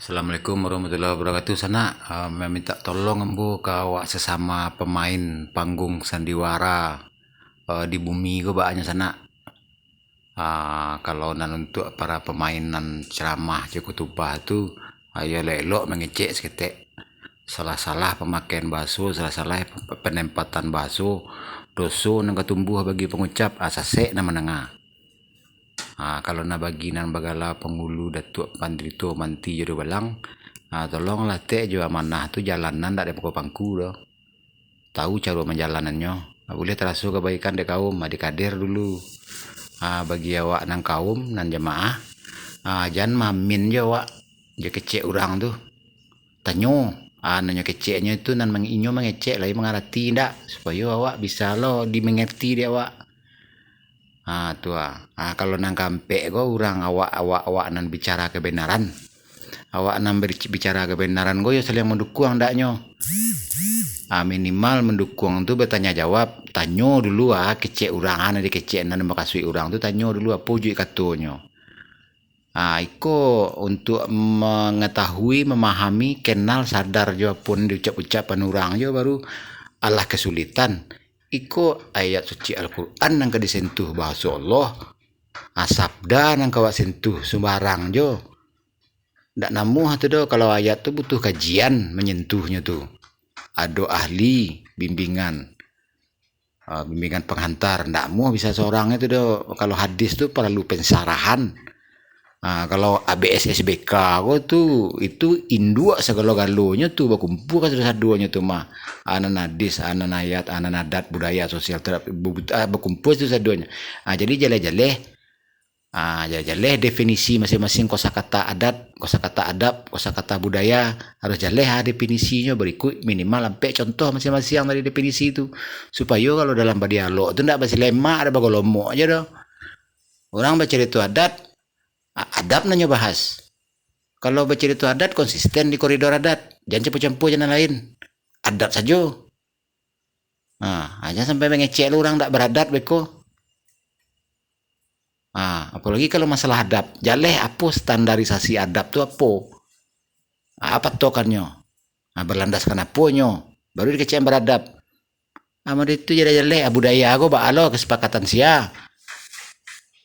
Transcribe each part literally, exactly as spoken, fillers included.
Assalamualaikum warahmatullahi wabarakatuh, sanak. Ah, mamintak tolong ambo ka awak sasamo pamain panggung sandiwara, ah, di bumi ko, baanyo sanak. Ah, kalau nan untuak para pamain nan ceramah jo khutubah tu, ah, iyo elok-elok mangecek saketek. Salah-salah pamakaian bahaso, salah-salah pe-, penempatan bahaso, doso nan ka tumbuah bagi pangucap, ah, sasek nan mandanga. Ah, kalau nan bagi nan bagala pangulu, datuak, pandirito, manti jo dubalang, ah, tolonglah tek jo amanah tu jalanan dak dipangku-pangku doh. Tahu caro manjalanannyo. Ah, buliah taraso kabaikan dek kaum, ah, dikader dulu. Ah, bagi awak nan kaum, nan jamaah, ah, jan mamin jo awak, jo kecek urang tu. Tanyo, ah, nan nyo keceknyo tu nan mang-, inyo mangecek lai mangarati indak, supayo awak bisa lo dimangarati dek awak. Ah, tu ah. Ah, kalau nan kaampek ko urang awak, awak, awak nan bicara kebenaran. Awak nan ber-, bicara kebenaran ko yo saling mandukuang andaknyo. Ah, minimal mandukuang tu batanya jawab, tanyo dulu ah, kecek urang, ah, nan dikecek nan makasuik urang tu, tanyo dulu apo ujuik katonyo. Ah, iko untuak mangatahui, mamahami, kenal, sadar jo apo nan diucap-ucapan urang jo baru alah kasulitan. Iko ayat suci Al-Quran nan ka disentuh, bahaso Allah. Ah, sabda nan ka awak sentuh, sumbarang jo. Ndak namuah tu doh, kalau ayat tu butuh kajian manyentuhnyo tu. Ado ahli bimbingan, ah, bimbingan panghantar. Ndak namuah bisa sorang itu doh. Kalau hadis tu paralu pensarahan. Ah, kalau A B S S B K ko tu, itu induak sagalo-galonyo tu, bakumpua kasado-sadonyo tu mah. Anan hadis, anan ayat, anan adat, budaya, sosial, ter-, bu-, ah, bakumpua tu sadonyo. Ah, jadi jaleh-jaleh, ah, jaleh-jaleh definisi masing-masing kosakata adat, kosakata adab, kosakata budaya, harus jaleh ah definisinyo, barikuik minimal ampek contoh masing-masing dari definisi tu. Supayo kalau dalam badialog tu ndak basilemak, ndak bagolomok aja doh. Urang bacarito adat, a-, adab nan nyo bahas. Kalau bacarito adat, konsisten di koridor adat. Jan campur-campur jo nan lain. Adat sajo. Ha, jan sampai mangecek lo urang dak baradat beko. Ha, apolagi kalau masalah adab. Jaleh apo standarisasi adab tu apo? Ha, patokannyo. Ha, berlandaskan aponyo? Baru dikecek beradab. Amun itu jaleh-jaleh, ah, budaya ko baa lo, kesepakatan sia.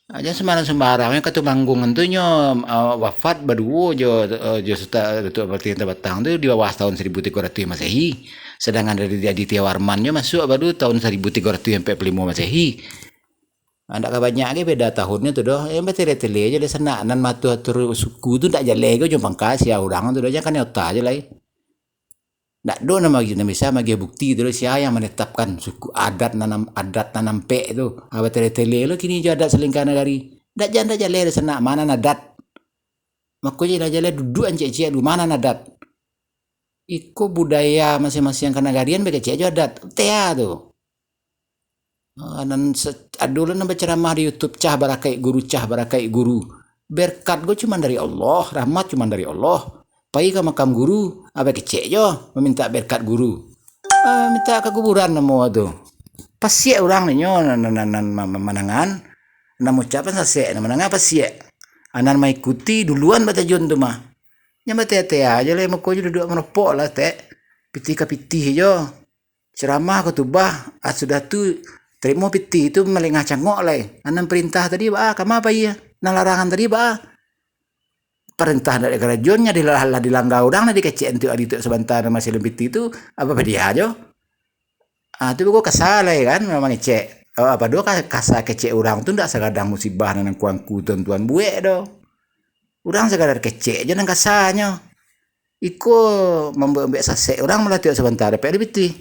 Ah, jan sumbarang-sumbarang, nyo Katumanggung tu nyo, ah, wafat baduo jo, eh, jo Suta-, Datuak Patih Tabatang tu di bawah tahun seribu tigo ratus Masehi. Sedangkan dari Aditya Warman nyo masuak baru tahun seribu tigo ratus ampek puluah limo Masehi. Ah, ndak ka banyak ge beda tahunnyo tu doh. Yang batele-tele je lah sanak, nan maatur-atur suku tu ndak jaleh ko, jo pangka sia urang tu doh, jan kanai ota je lai. Ndak ado nan magi-, nan bisa magiah bukti tu doh, sia yang manetapkan suku, adat nan am-, adat nan ampek tu. Ah, batele-tele lo kini jo adat salingka nagari. Ndak jan, ndak jaleh doh sanak, ma nan adat. Mako je lah jaleh duduak ancek-ancek dulu, ma nan adat. Iko budaya masing-masing ka nagarian bakecek jo adat. Tea tu. Ah, nan se-, ado lah nan bacaramah di YouTube, cah barakaik guru, cah barakaik guru. Berkat ko cuman dari Allah, rahmat cuman dari Allah. Pai ka makam guru, ah, bakecek jo, mamintak berkat guru. Ah, mintak ka kuburan namo tu. Pasiak urang ninyo, nan, nan, nan, nan ma-, ma-, manangan, nan mucapan sasek, nan manangan pasiak. Ah, nan maikuti duluan batajun tu mah. Jan batea-tea aja lah, mako jo duduak marapok lah, tek. Pitih ka pitih jo. Ceramah, khutubah, ah, sudah tu, tarimo pitih tu malengah cangok lai. Ah, nan perintah tadi baa, kama pai? Nan larangan tadi baa? Perintah ndak dikarajoan, nyo dilah, lah dilanggar urang, lah dikecek antuak ari tu sabanta nan masih lum pitih tu, apo padia jo? Ah, tu beko kasa lai kan, mangecek. Ah, pado ka-, kasa kecek urang tu ndak sakadar musibah nan angku-angku tuan-tuan buek doh. Urang sakadar kecek je nan kasanyo. Iko mambuek-buek sasek urang malah tiok sabanta dapek di pitih.